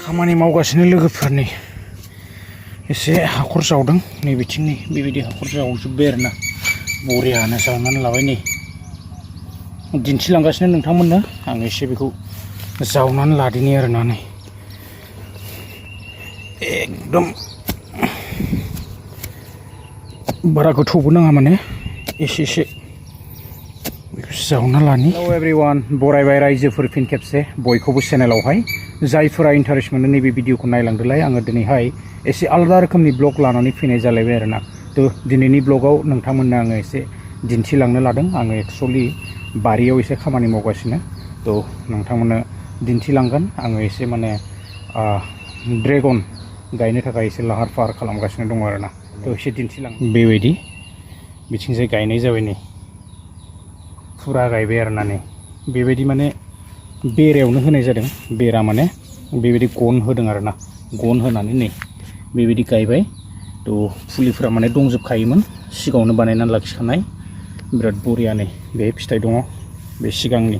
खामानि मावगासिनो लोगोफोरनि एसे हाखर जावदों नै बिथिंनि बेबायदि हाखर जावजोब्बाय आरोना बरियानो जावनानै लाबाय नै दिन्थिलांगासिनो नोंथांमोननो आं एसे बेखौ जावनानै लादिनि आरोना नै एकदम बारा गोथौबो नाङा माने एसे जावना लानि हेलौ एभरिवान बरायबाय रायजोफोर फिन खेबसे बयखौबो चेनेलावहाय जायफोरा इन्टारेस्ट मोनो नैबे भिडिअखौ नायलांदोलाय आङो दिनैहाय एसे आलादा रोखोमनि ब्लग लानानै फैनाय जालायबाय आरोना तो दिनैनि ब्लगाव नोंथांमोननो आङो एसे दिन्थिलांनो लादों आङो एक्चुअलि बारियाव एसे खामानि मावगासिनो तो नोंथांमोननो दिन्थिलांगोन आङो एसे माने ड्रेगन गायनो थाखाय एसे लाहार फाहार खालामगासिनो दङ आरोना तो एसे दिन्थिलां बेबायदि बिथिंजाय गायनाय जाबाय नै फुरा गायबाय आरोना नै बेबायदि माने बेरायावनो होनाय जादों बेरा माने बेबायदि गन होदों आरोना गन होनानै नै बेबायदि गायबाय तो फुलिफोरा माने दंजोबखायोमोन सिगाङावनो बानायनानै लाखिखानाय बिराद बरिया नै बे फिथाइ दङ बे सिगांनि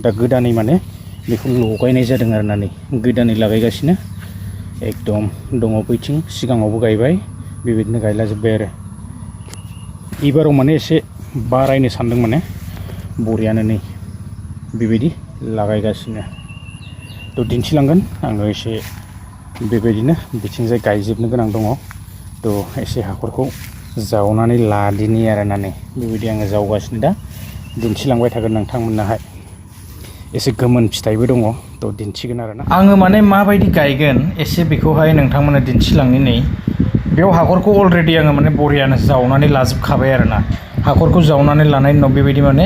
दा गोदानै माने बेखौ लगायनाय जादों आरोना नै गोदानै लागायगासिनो एकदम दङ बैथिं सिगाङावबो गायबाय बेबायदिनो गायला जोब्बाय आरो एबाराव माने एसे बारायनो सानदों माने बरियानो नै बेबायदि लागायगासिनो तो दिन्थिलांगोन आङो एसे बेबायदिनो बिथिंजाय गायजोबनो गोनां दङ तो एसे हाखरखौ जावनानै लादिनि आरोना नै बेबायदि आङो जावगासिनो दा दिन्थिलांबाय थागोन नोंथांमोननोहाय एसे गोमोन फिथाइबो दङ तो दिन्थिगोन आरोना आङो माने माबायदि गायगोन एसे बेखौहाय नोंथांमोननो दिन्थिलांनि नै बेयाव हाखरखौ अलरेडि आङो माने बरियानो जावनानै लाजोबखाबाय आरोना हाखरखौ जावनानै लानायनि उनाव बेबायदि माने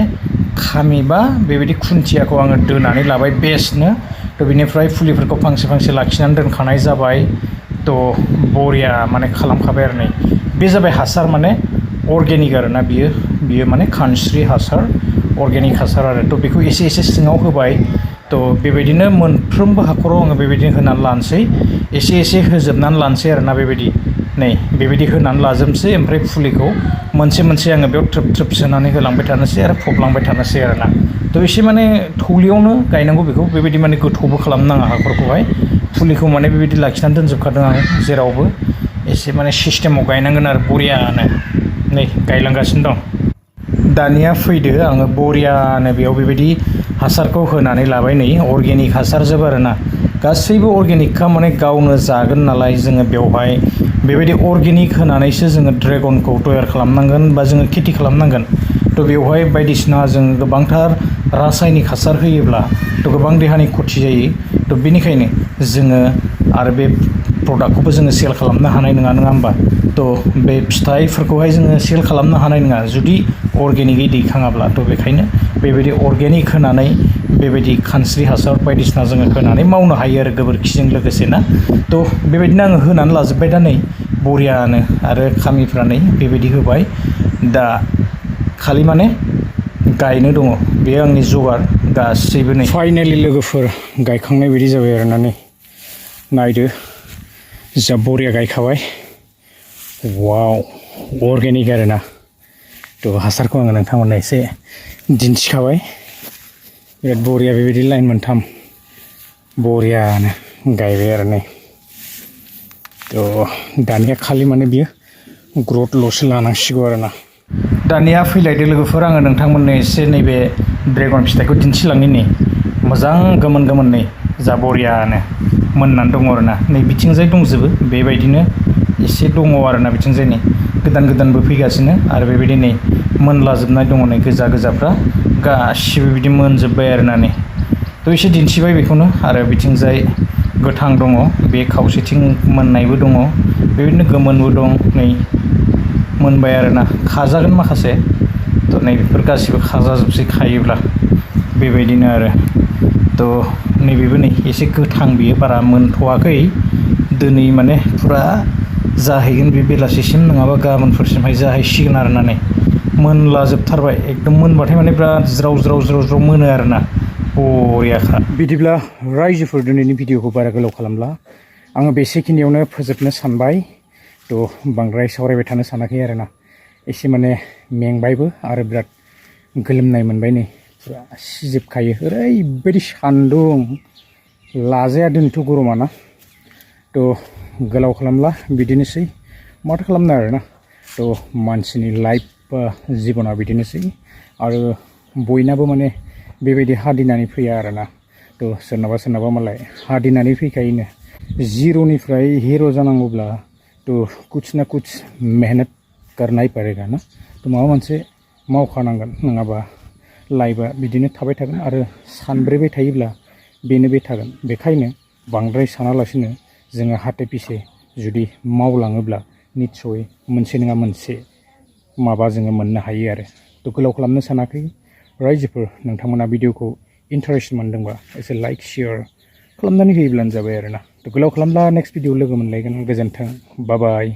खामि बा बेबायदि खुन्थियाखौ आङो दोनानै लाबाय बेस्टनो तो बिनिफ्राय फुलिफोरखौ फांसे फांसे लाखिनानै दोनखानाय जाबाय तो बरिया माने खालामखाबाय आरो नै बे जाबाय हासार माने अर्गेनिक आरोना बियो माने खानस्रि हासार अर्गेनिक हासार आरो तो बेखौ एसे सिङाव होबाय तो बेबायदिनो मोनफ्रोमबो हाखराव आङो बेबायदिनो होनानै लानोसै एसे होजोबनानै लानोसै आरोना बेबायदि नै बेबायदि होनानै लाजोबनोसै ओमफ्राय फुलिखौ मोनसे आङो बेयाव थ्रोब सोनानै होलांबाय थानोसै आरो फबलांबाय थानोसै आरोना तो एसे माने थौलेयावनो गायनांगौ बेखौ बेबायदि माने गोथौबो खालामनो नाङा हाखरखौहाय फुलिखौ माने बेबायदि लाखिनानै दोनजोबखादों आं जेरावबो एसे माने सिस्टेमाव गायनांगोन आरो बरियानो नै गायलांगासिनो दं दानिया फैदो आङो बरियानो बेयाव बेबायदि हासारखौ होनानै लाबाय नै अर्गेनिक हासारजोब आरोना गासैबो अर्गेनिकखा माने गावनो जागोन नालाय जोङो बेवहाय बेबायदि अर्गेनिक होनानैसो जोङो ड्रेगनखौ तयार खालामनांगोन बा जोङो खेथि खालामनांगोन तो बेवहाय बायदिसिना जों गोबांथार रासायनिक हासार होयोब्ला तो गोबां देहानि खथि जायो तो बेनिखायनो जोङो आरो बे प्रडाक्टखौबो जोङो सेल खालामनो हानाय नङा होमबा तो बे फिथाइफोरखौहाय जोङो सेल खालामनो हानाय नङा जुदि अर्गेनिकै दैखाङाब्ला तो बेखायनो बेबायदि अर्गेनिक होनानै बेबायदि खानस्रि हासार बायदिसिना जोङो होनानै मावनो हायो आरो गोबोरखिजों लोगोसे ना तो बेबायदिनो आङो होनानै लाजोब्बाय दा नै बरियानो आरो खामिफ्रा नै बेबायदि होबाय दा खालि माने गायनो दङ बेयो आंनि जगार गासैबो नै फाइनालि लोगोफोर गायखांनाय बायदि जाबाय आरोना नै नायदो जा बरिया गायखाबाय वाव अर्गेनिक आरोना तो हासारखौ आङो नोंथांमोननो एसे दिन्थिखाबाय बिराद बरिया बेबायदि लाइन मोनथाम बरियानो गायबाय आरो नै तो दानिया खालि माने बियो ग्रथल'सो लानांसिगौ आरोना दानिया फैलायदो लोगोफोर आङो नोंथांमोननो एसे नैबे ड्रेगन फिथाइखौ दिन्थिलांनि नै मोजां गोमोन नै जा बरियानो मोननानै दङ आरोना नै बिथिंजाय दंजोबो बेबायदिनो एसे दङ आरोना बिथिंजाय नै गोदानबो फैगासिनो आरो बेबायदि नै मोनलाजोबनाय दङ नै गोजाफ्रा गासिबो बिदि मोनजोब्बाय आरोना नै तो एसे दिन्थिबाय बेखौनो आरो बिथिंजाय गोथां दङ बे खावसेथिं मोननायबो दङ बेबायदिनो गोमोनबो दं नै मोनबाय आरोना खाजागोन माखासे तो नै बेफोर गासिबो खाजाजोबसै खायोब्ला बेबायदिनो आरो तो नैबेबो नै एसे गोथां बियो बारा मोनथ'वाखै दिनै माने फुरा जाहैगोन बे बेलासिसिम नङाबा गाबोनफोरसिमहाय जाहैसिगोन आरोना नै मोनलाजोबथारबाय एकदम मोनबाथाय माने बिराद ज्राव मोनो आरोना बरियाखा बिदिब्ला रायजोफोर दिनैनि भिडिअखौ बारा गोलाव खालामला आङो बेसेखिनियावनो फोजोबनो सानबाय तो बांद्राय सावरायबाय थानो सानाखै आरोना एसे माने मेंबायबो आरो बिराद गोलोमनाय मोनबाय नै फुरा सिजोबखायो ओरैबायदि सान्दुं लाजाया दिनैथ' गरमा ना थ' गोलाव खालामला बिदिनोसै माथो खालामनो आरोना थ' मानसिनि लाइफ बा जिबना बिदिनोसै आरो बयनाबो माने बेबायदि हादिनानै फैया आरोना थ' सोरनाबा मालाय हादिनानै फैखायोनो जिर'निफ्राय हिर' जानांगौब्ला थ' कुछ ना कुछ मेहनत करना ही पड़ेगा ना थ' माबा मोनसे मावखानांगोन नङाबा लाइफआ बिदिनो थाबाय थागोन आरो सानब्रेबाय थायोब्ला बेनो बे थागोन बेखायनो बांद्राय सानालासिनो जोङो हाथे पिसे जुदि मावलाङोब्ला निस्सय मोनसे नङा मोनसे माबा जोङो मोननो हायो आरो थ' गोलाव खालामनो सानाखै रायजोफोर नोंथांमोना भिडिअखौ इन्टारेस्ट मोनदोंबा एसे लाइक शेयार खालामनानै होयोब्लानो जाबाय आरोना थ' गोलाव खालामब्ला नेक्स्ट भिडिअ लोगो मोनलायगोन गोजोन्थों बाय बाय